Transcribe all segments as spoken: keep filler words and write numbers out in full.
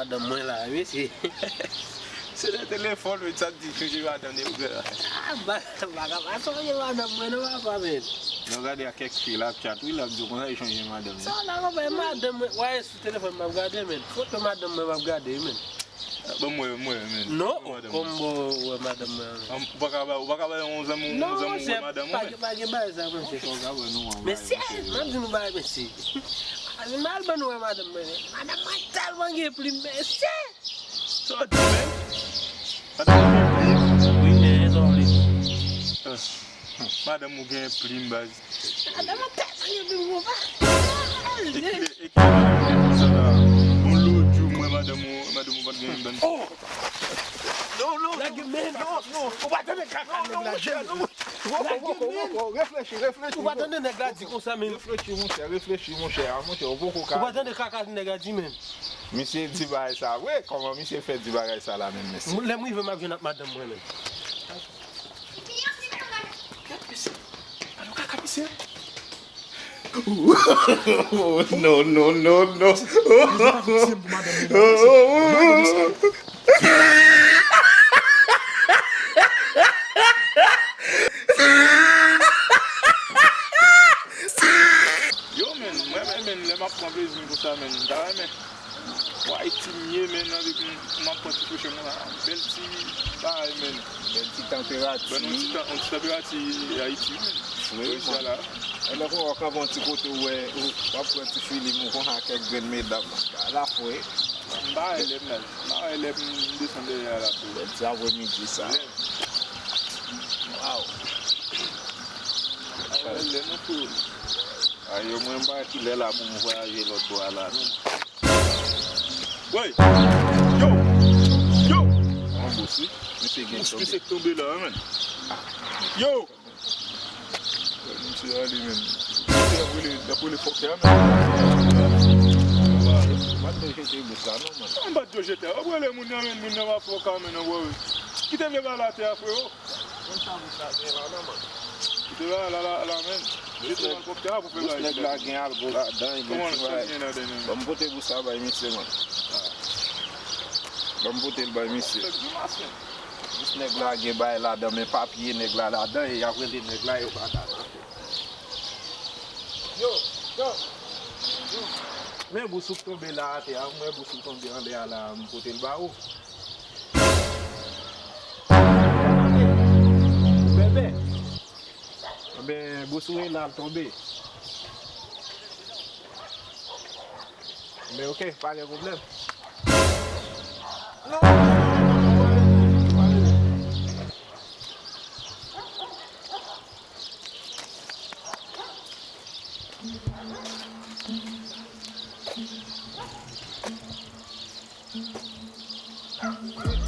Madanm mwen la, mesye. Se nan telefòn, men sa di chanje madanm de vrè la. Ah, ba, ba ka pa chanje madanm mwen non, papa, men. Nou gade a kèk fi l ap chat, wi, l ap di w konsa li chanje madanm li. Sa la, konpè, madanm mwen, wè, sou telefòn m ap gade, men. Foto madanm mwen m ap gade, men. Ban m wè, ban m wè, men. Non, kòm bon, wè madanm mwen, men. An, ou pa ka ba, ou pa ka ba yon zanmi, yon zanmi w wè madanm ou, men. Non, pa gen, pa gen bagay sa, men. Mesye, m ap di nou bagay, mesye. Al, m al ban nou wè madanm mwen, men. Madanm mwen tèlman gen plim, mesye. Sa w di, men? Madanm ou gen plim? Wi, men, sa w vle. Ah, madanm ou gen plim, baz. Madanm mwen tèlman gen plim, konpa. E ki, e ki madanm ou gen plim sa la? Bon, lòt jou, mwen, madanm ou, madanm ou pa t gen yon bann. Oh! Non, non, non, non, non. Ou pa tande kaka nèg la di, men. Reflechi, reflechi. Ou pa tande nèg la di konsa, men. Reflechi, monchè, reflechi, monchè, a, monchè, ou poko ka. Ou pa tande kaka nèg la di, men. Misye di bagay sa vre, kòman misye fè di bagay sa la menm, mesye? Lè m rive, m ap jwenn ak madanm mwen, men. Gad misye. Gad kaka misye. No, no, no, no. Yo, men, mwen menm, men, lè m ap pran plezi m konsa, men, m ta renmen. Wè, Ayiti m ye, men, nan depi m ap pran ti kouche mwen la. Bèl ti bagay, men. Bèl ti tanperati. Ban nou ti tan, yon ti tanperati Ayiti, men. Wi, isi a la. E lè w kanpe yon ti kote, ou wè, ou, w ap pran ti filim ou konsa ak kèk grenn medam. Lafre. M pa wè lè m, m pa wè lè m desann dèyè a lafre. Bèl ti apremidi sa. Waw. Lè nou fou. Ayo, mwen m pa kilè la pou m vwayaje lòt bò a la, non. Wey! Yo! Yo! Yon bous, wi. Misye gen bous, misye k tonbe la, wi, men. Yo! Misye ale, men. Misye ap rele, ap rele fòkè a, men. Ou pa t dwe jete bous la, non, men. Sa m pa t dwe jete a? W ap rele moun nan, men, moun nan pa fòkè a, men, non, bro. Ki te vle ba l atè a, frero? Konn sa bous la gen ladan, man. Ou te la, la, la, la, men. Jete nan kòptè a pou fè bagay. Bous nèg la gen algo ladan, li gen ti bagay. Kòman sa gen ladan, men? Ban m pote bous la bay misye, man. Ban m pote l bay misye. Fè grimas, men. Bous nèg la gen bagay ladan, men papye nèg la ladan, e y ap rele nèg la, yo pa ka rantre. Yo, yo, yo. Men bous ou k tonbe la atè a, mwen bous ou tonbe anlè a la, m pote l ba ou. Bèbè. Ebyen, bous ou la l tonbe. Ebyen, oke, pa gen pwoblèm. Non, non, non, non, non, pa vle, pa vle.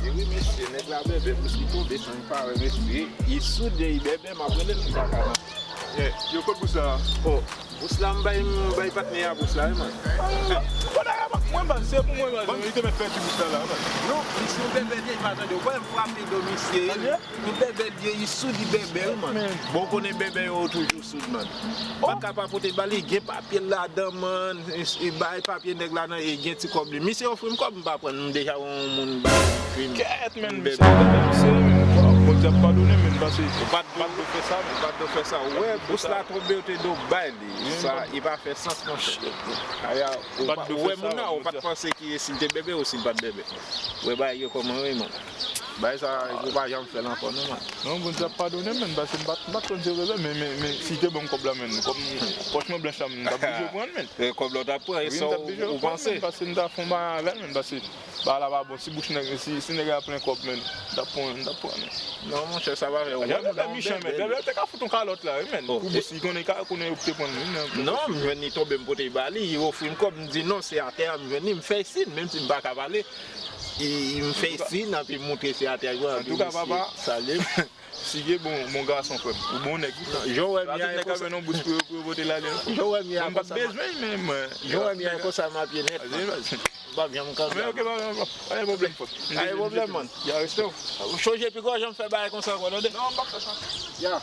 E wi, mesye, nèg la bèbè, bous li tonbe san li pa wè, mesye. Li soude, li bèbè, m ap rele l, m pa ka nan. Eh, yo, kot bous la? Oh, bous la, m bay, m bay patnè a bous la, wi, man. Bon, dayè, mwen, baz, se pou mwen, baz, li te mèt pèdi bous la, la, man. Non, misye yon bèbè, li pa tande. Ou pa wè m frape do misye. Tande? Li bèbè l ye, li soud, li bèbè, wi, man. Bon, ou konnen bèbè yo toujou soud, man. M pa t ka pa pote ba li, gen papye l ladan, man. E, e, bay papye nèg la nan, e gen ti kòb li. Misye ofri m kòb, m pa pran. M deja wè yon moun bay krim. Kèt, men, misye, misye, men, Bondye ap padone, men, pase, ou pa t, ou pa t dwe fè sa, men. Ou pa t dwe fè sa. Ou wè, bous la tonbe, ou te dwe bay li. Sa, li pa fè sans, monchè. Aya, ou pa, ou wè moun nan, ou pa t panse ki si l te bèbè ou si l pa t bèbè. Ou wè bagay yo kòman ye, man. Bagay sa, ou pa janm fè l ankò, non, man. Non, Bondye ap padone m, men, paske m pa t, m pa t konn se bèbè, men, men, men, si te ban m kòb la, men, kòm pòch mwen blanch la, men, m t ap blije pran l, men. E kòb la w t ap pran, e sa ou panse? Paske m ta fè yon bagay avè l, men, paske bagay la pa bon. Si bouch nèg, si, si nèg la plen kòb, men, m t ap pran, m t ap pran, men. Non, monchè, sa pa fè. Ou wè moun nan, bèbè, men. Bèbè te ka fout yon kalòt la, wi, men. Pou bous, li konnen ka, konnen yo te pran li, men. Non, m jwenn li tonbe, m pote ba li, li ofri m kòb, m di non, se atè a m jwenn li, m fè siy, menm si m pa ka pale. E, m fè siy, epi m montre se atè a, epi misye salye m. Antouka, papa, Sige bon, bon gason, frè m. Ou bon nèg, wi. Jan w wè m ye a, e konsa. Nèg ka jwenn yon bous pou yo, pou yo pote l ale. Jan w wè m ye a, konsa. Mwen m pa t bezwen, men mwen. Jan w wè m ye a, konsa m ap ye nèt, man. M p ap janm kanpe. Men oke, pa, pa, pa, pa gen pwoblèm, frè m. Pa gen pwoblèm, man. Ya, respè w. Sonje pi gwo, janm fè bagay konsa ankò, tande? Non, m p ap fè sa. Ya.